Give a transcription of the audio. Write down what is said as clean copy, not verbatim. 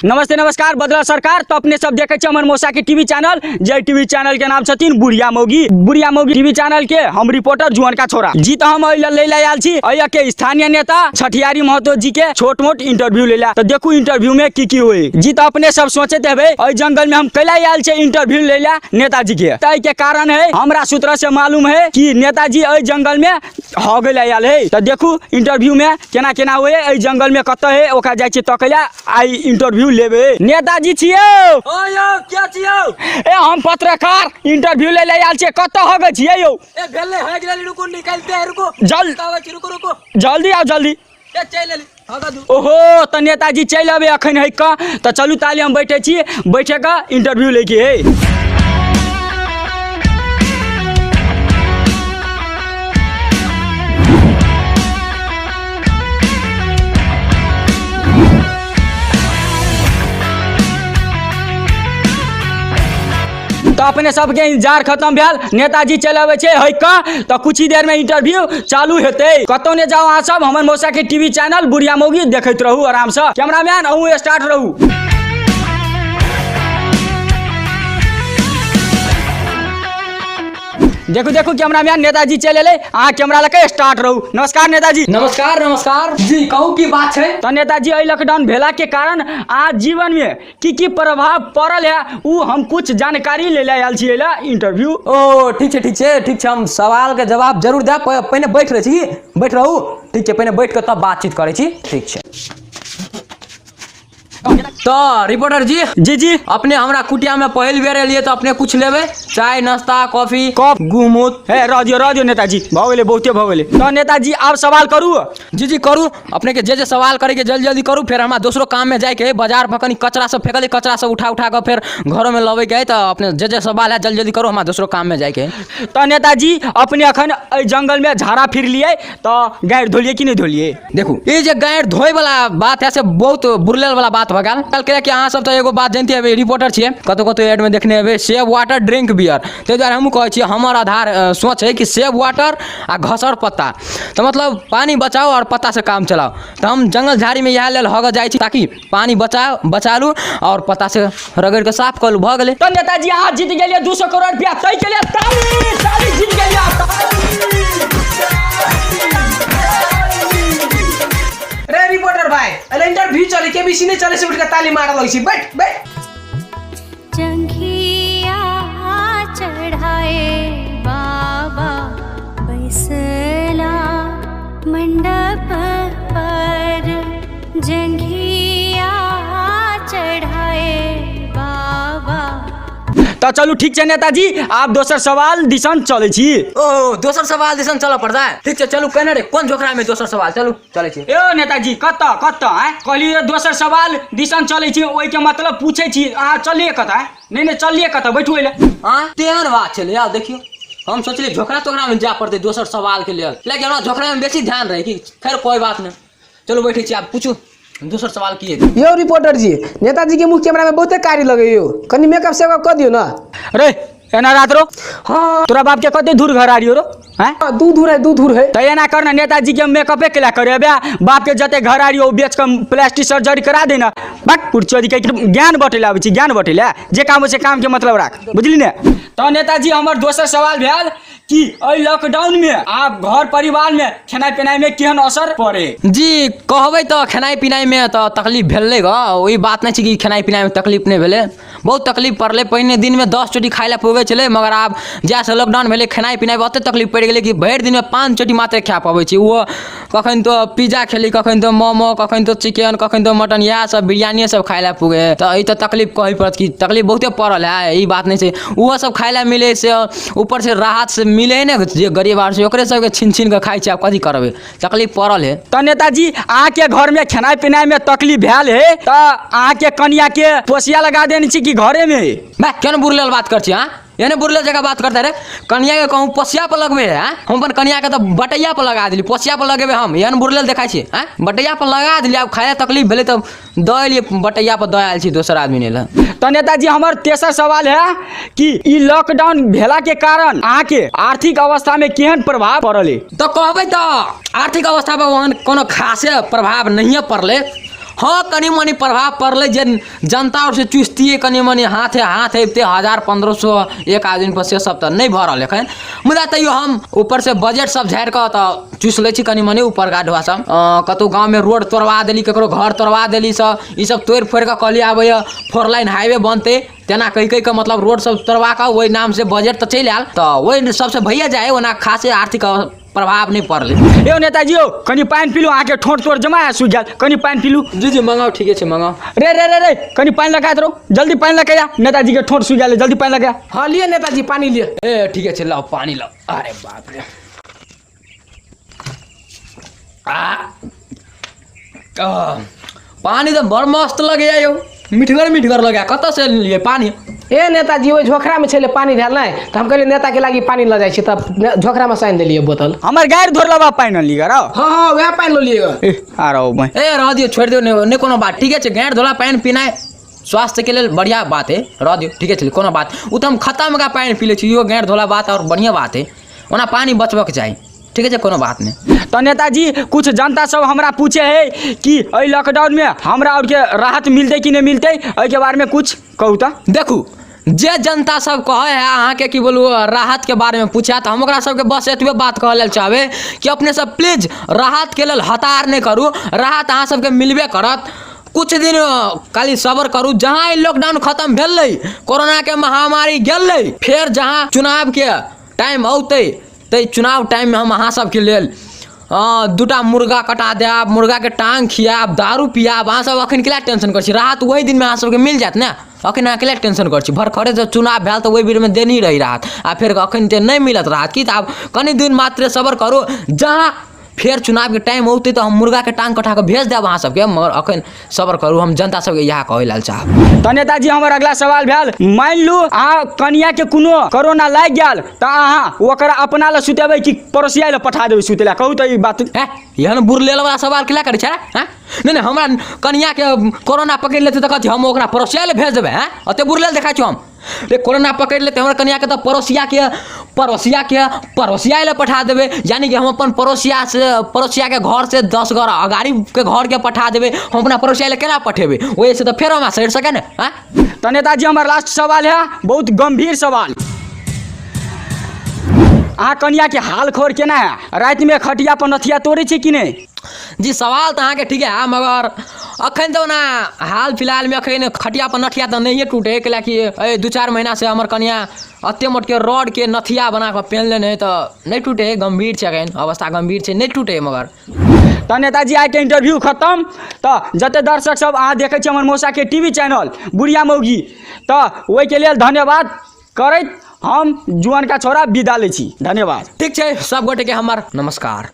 नमस्ते नमस्कार बदला सरकार। तो अपने सब देखे हमर मौसा के टीवी चैनल, जे टीवी चैनल के नाम छथिन बुढ़िया मौगी। बुढ़िया मौगी टीवी चैनल के हम रिपोर्टर जुअन का छोरा जी। तो हम ले आयल छी एहि के स्थानीय नेता छठियारी महतो जी के छोट मोट इंटरव्यू लेला। तो देखू इंटरव्यू में की की हुई जी। तो अपने सब सोचते हेबै एहि जंगल में हम कैला आयल छी इंटरव्यू लेला नेताजी के। तो के कारण है हमरा सूत्र से मालूम है कि नेताजी एहि जंगल में हो गेल आयल है। तो देखू इंटरव्यू में केना केना हुए, एहि जंगल में कतऽ है, ओकरा जाइ छी तकैला आई इंटरव्यू लेबे। नेताजी छियौ? ओ यौ के छियौ? ए हम पत्रकार इंटरव्यू ले ले आयल छियै, कतऽ हो गेल छियै यौ? ए भेलै हो गेलै, रुकू निकलते है, रुकू जल्द आबै छी, रुकू रुकू जल्दी आओ जल्दी। ए चलि एली हगा दू। ओहो तऽ नेताजी चलि अबै अखन है कऽ। तऽ चलू ताली हम बैठे छी, बैठे कऽ इंटरव्यू लैके है। तऽ अपने सबके इंतजार खत्म भेल, नेताजी चलि अबै छै है कऽ। तऽ कुछ ही देर में इंटरव्यू चालू हेतै। कतौ नहि जाउ अहाँ सब, हमर मौसा के टीवी चैनल बुढ़िया मौगी देखैत रहू आरामसँ। कैमरामैन अहूँ स्टार्ट रहू। देखू देखू कैमरामैन नेताजी चलि एलै, अहाँ कैमरा लऽ कऽ स्टार्ट रहू। नमस्कार नेताजी। नमस्कार नमस्कार जी, कहू की बात छै? तऽ नेताजी एहि लॉकडाउन भेला के कारण अहाँ जीवन में की की प्रभाव पड़ल है उ हम कुछ जानकारी ले ले आयल छियै ला इंटरव्यू। ओ ठीक छै ठीक छै ठीक छै, हम सवाल के जवाब जरूर देब। पहिने बैठ रहै छी, बैठ रहू। ठीक छै, पहिने बैठ कऽ तब बातचीत करै छी। ठीक छै। तऽ रिपोर्टर जी जी जी, अपने हमरा कुटिया में पहिल बेर एलियै तऽ अपने कुछ लेबै? चाय नाश्ता कॉफी कॉफ गुहमूत? हे रह दियौ रह दियौ नेताजी, भऽ गेलै बहुते भऽ गेलै। तऽ नेताजी आब सवाल करू। जी जी करू, अपने के जे जे सवाल करे के जल्दी जल्दी करू, फेर हमरा दोसरो काम में जाए के है। बाजार पर कनी कचरा सब फेकल है, कचरा सब उठा उठा के फेर घरों में लबै के है। तऽ अपने जे जे सवाल है जल्दी जल्दी करू, हमरा दोसरो काम में जाए के है। तऽ नेताजी अपने अखन एहि जंगल में झाड़ा फिरलियै तऽ गारि धोलियै कि नहि धोलियै? देखू ई जे गारि धोए वाला बात है से बहुत बुरलेल वाला बात भऽ गेल। कहलकै कि अहाँ सब तऽ एगो बात जानते हेबै, रिपोर्टर छियै, कतौ कतौ एड में देखने हेबै, सेव वाटर ड्रिंक बियर। ताहि दुआरे हमहूँ कहै छियै, हमर आधार सोच है कि सेव वाटर आ घसर पत्ता, तऽ मतलब पानी बचाओ और पत्ता से काम चलाओ। तऽ हम जंगल झाड़ी में इएह लेल हगऽ जाइ छी ताकि पानी बचा लू और पत्ता से रगड़ि कऽ साफ कऽ लू, भऽ गेलै। तऽ नेताजी अहाँ जीत गेलियै 200 करोड़ रुपया, ताहि के लिए ताली ताली, जीत गेलियै। रे रिपोर्टर भाई, अरे इंटरव्यू चले के बीसी नहीं चले से उठ के ताली मारल लगै छी। बैठ बैठ। जंघिया चढ़ाए बाबा बैसला मंडप पर, जंघिया चढ़ाए बाबा। तऽ चलू ठीक छै नेताजी, आब दोसर सवाल दिसन चलै छी। ओ दोसर सवाल दिसन चलऽ पड़तै? ठीक छै चलू। केने रे कोन झोकरा में दोसर सवाल, चलू चलै छी। ए नेताजी कतऽ कतऽ आँय? कहलियै दोसर सवाल दिसन चलै छी, ओहिके मतलब पूछै छी अहाँ चलिए कतऽ? आँय? नहि नहि चलिए कतऽ, बैठू एहि लए। आँय तेहन बात छलै। आब देखियौ हम सोचलियै झोकरा तोकरा में जाय पड़तै दोसर सवाल के लेल, लेकिन हमरा झोकरा में बेसी ध्यान रहै कि खैर कोई बात नहि, चलू बैठै छी। आब पूछू दोसर सवाल की है? यौ रिपोर्टर जी, नेताजी के मुख कैमरा में बहुते कारी लगे यौ, कनी मेकअप सेकअप कऽ दियौ ना। रे एना रात रो। हाँ तोरा बाप के कते धूर घर आरियो रो? हैं? दू धूर है, दू धूर है। तऽ एना कर ना नेताजी के मेकअपे केला करे बे, बाप के जते घर आरियो बेच के प्लास्टिक सर्जरी करा दे ना। बट पुरचोदी के ज्ञान बटै ला आबै छी, ज्ञान बटै ला, जे काम होइ छै काम के मतलब राख, बुझली ने? तऽ नेताजी हमर दोसर सवाल भेल कि एहि लॉकडाउन में आप घर परिवार में खेनाइ पिनाइ में केहन असर पड़े? जी कहबै तऽ खेनाइ पिनाइ में तऽ तकलीफ भेलै ग, ओहि बात नहि छै कि खेनाइ पिनाइ में तकलीफ नहि भेलै, बहुत तकलीफ पड़लै। पहिने दिनमे 10 चोटी खाइ लए पबै छलै, मगर आब जहियासँ लॉकडाउन भेलै खेनाइ पिनाइ ओते तकलीफ पड़ि गेलै कि भरि दिनमे 5 चोटी मात्र खा पबै छी। ओहो कखन तऽ पिज्जा खेली, कखन तऽ मोमो, कखन तऽ चिकन, कखन तऽ मटन, इएह सब बिरयानिए सब खाइ लए पुगे। तऽ ई तऽ तकलीफ कहै पड़त कि तकलीफ बहुते पड़ल है, ई बात नहि छै। ओहो सब खाइ लए मिलै से ऊपर से राहत से मिले ने, जे गरीब आर छै ओकरे सबके छीन छीन कऽ खाइ छै, आब कथी करबै, तकलीफ पड़ल है। तऽ नेताजी अहाँके घरमे खेनाइ पिनाइमे तकलीफ भेल है तऽ अहाँके कनियाके पोसिया लगा देने छी कि घरेमे? भाय केहन बुरलेल बात कर छी अहाँ, एहने बुरलेल जगह बात करते रे। कनिया के कहूँ पोसिया पर लगबे है? हम अपन कनिया के तऽ बटैया पर लगा देली, पोसिया पर लगेबै हम? एहन बुरलेल देखाइ छी? आँय बटैया पर लगा देली। आब खाया तकलीफ भेलै तऽ दऽ एलियै बटैया पर, दऽ आयल छी दोसर आदमी नहि लए। तऽ नेताजी हमर तेसर सवाल है कि ई लॉकडाउन भेला के कारण अहाँके आर्थिक अवस्था में केहन प्रभाव पड़ल है? तऽ कहबै तऽ आर्थिक अवस्था पर ओहन कोनो खासे प्रभाव नहिए पड़लै। हँ, कनि मनि प्रभाव पड़लै जे जनता आओर से चुसतियै कनि मनि हाथे हाथ अबितै 1000-1500 एक आदमी पर, से सब तऽ नहि भऽ रहल एखन। मुदा तैयो हम ऊपर से बजट सब झाड़ि कऽ तऽ चुसि लै छी कनि मनि ऊपरका ढोआ सब। कतहु गाँवमे रोड तोड़वा देली, ककरो घर तोड़वा देली, सब ई सब तोड़ि फोड़ि कऽ कहली आबैए 4 लाइन हाईवे बनतै, तेना कहि कहि कऽ मतलब रोड सब तोड़वा कऽ ओहि नामसँ बजट तऽ चलि आयल, तऽ ओहि सबसँ भैया जाइ, ओना खासे आर्थिक प्रभाव नहि पड़लै। यौ नेताजी यौ, कनि पानि पीलू, अहाँके ठोंठ तोड़ जमा सुखि गेल, कनि पानि पीलू। जी जी, मंगाउ, ठीके छै, मंगाउ। रे रे रे रे, कनि पानि लगा दो, जल्दी पानि लगा, नेताजी के ठोंठ सुखि गेल, जल्दी पानि लगा। हाँ लिअ नेताजी, पानि लिअ। ए ठीके छै, लाउ पानि लाउ। अरे बाप रे, आ पानि तऽ बड़ मस्त लगैया यौ, मिठगर मिठगर लगैया। कतऽ से लेलियै पानि? ए नेताजी, ओहि झोखरामे छलै पानि धयल नहि, तऽ हम कहलियै नेताके लागि पानि लऽ जाइ छी, तब झोखरामे सानि देलियै बोतल। हमर गाड़ि धोर लबा पानि अनली गर। हाँ हाँ, वएह पानि लऽ लियै। ए आ रहो मैं। ए रह दियौ, छोड़ि दियौ, नहि कोनो बात, ठीके छै। गाड़ि धोला पानि पीनाइ स्वास्थ्यके लेल बढ़िआँ बात है, रह दियौ, ठीके छै, कोनो बात। ओ तऽ हम खतमका पानि पी लै छी, इहो गाड़ि धोला बात आओर बढ़िआँ बात है। ओना पानि बचबऽके चाही, ठीक छै, कोनो बात नहि। तऽ नेताजी, कुछ जनता सब हमरा पूछे है कि एहि लॉकडाउन में हमरा और के राहत मिलतै कि नहि मिलतै, एहिके बारे में कुछ कहू तऽ। देखू, जे जनता सब कहै है अहाँके की बोलू राहतके बारेमे पूछे, तऽ हम ओकरा सबके बस एतबे बात कहऽ लेल चाहबै कि अपने सब प्लीज राहतके लेल हतार नहि करू, राहत अहाँ सबके मिलबे करत। कुछ दिन खाली सब्र करू। जहाँ ई लॉकडाउन खतम भेलै, कोरोनाके महामारी गेलै, फेर जहाँ चुनावके टाइम औतै, ताहि चुनाव टाइममे हम अहाँ सबके लेल 2टा मुर्गा कटा देब, मुर्गाके टाँग खियाएब, दारू पियाएब। अहाँ सब अखन किला टेंशन करै छी? राहत ओहि दिनमे अहाँ सबके मिल जायत ने, अखन अहाँ किला टेंशन करै छी? भरखरे जब चुनाव भेल तऽ ओहि बेरमे देनी रही राहत, आ फेर अखन तऽ नहि मिलत राहत की? तऽ आब कनि दिन मात्र सब्र करू, जहाँ फेर चुनावके टाइम औतै तऽ हम मुर्गाके टाँग कटा कऽ भेज देब अहाँ सबके, मगर अखन सब्र करू। हम जनता सबके इएह कहै लेल चाहब। तऽ नेताजी, हमर अगला सवाल भेल, मानि लू अहाँ कनिया के कोनो कोरोना लागि गेल, तऽ अहाँ ओकरा अपना लए सुतेबै कि पड़ोसिया लए पठा देबै सुतै लए? कहू तऽ ई बात। हैं, एहन बुरलेल वाला सवाल किला करै छै? हैं, नहि नहि, हमरा कनिया के कोरोना पकड़ि लेतै तऽ कथी हम ओकरा पड़ोसिया लए भेज देबै? हैं, ओते बुरलेल देखाइ छौ हम? रे कोरोना पकड़ि लेतै हमर कनियाके तऽ पड़ोसियाके पड़ोसियाके पड़ोसिया लए पठा देबै, यानी कि हम अपन पड़ोसिया से पड़ोसियाके घर से 10 घर अगाड़ीके घरके पठा देबै। हम अपना पड़ोसिया लए केना पठेबै? ओहिसँ तऽ फेर हमरा सड़ि सकै ने। आँय तऽ नेताजी, हमर लास्ट सवाल है, बहुत गंभीर सवाल, अहाँ कनिया के हाल खबर केना है? रातिमे खटिया पर नथिया तोड़ै छै कि नहि? जी, सवाल तऽ अहाँके ठीक है, मगर अखन तऽ ओना हाल फिलहालमे अखन खटिया पर नथिया तऽ नहिए टूटे, कैलाकि एहि 2-4 महीनासँ हमर कनिया एते मोटके रॉडके नथिया बना कऽ पेन्हले नहि, तऽ नहि टूटे। गम्भीर छै अखन अवस्था, गम्भीर छै, नहि टूटे मगर। तऽ नेताजी, आइके इंटरव्यू खतम। तऽ जते दर्शक सब अहाँ देखै छी हमर मौसाके टीवी चैनल बुढ़िया मौगी, तऽ ओहिके लेल धन्यवाद करैत हम जुअनका छोरा विदा लै छी। धन्यवाद। ठीक छै, सब गोटेके हमर नमस्कार।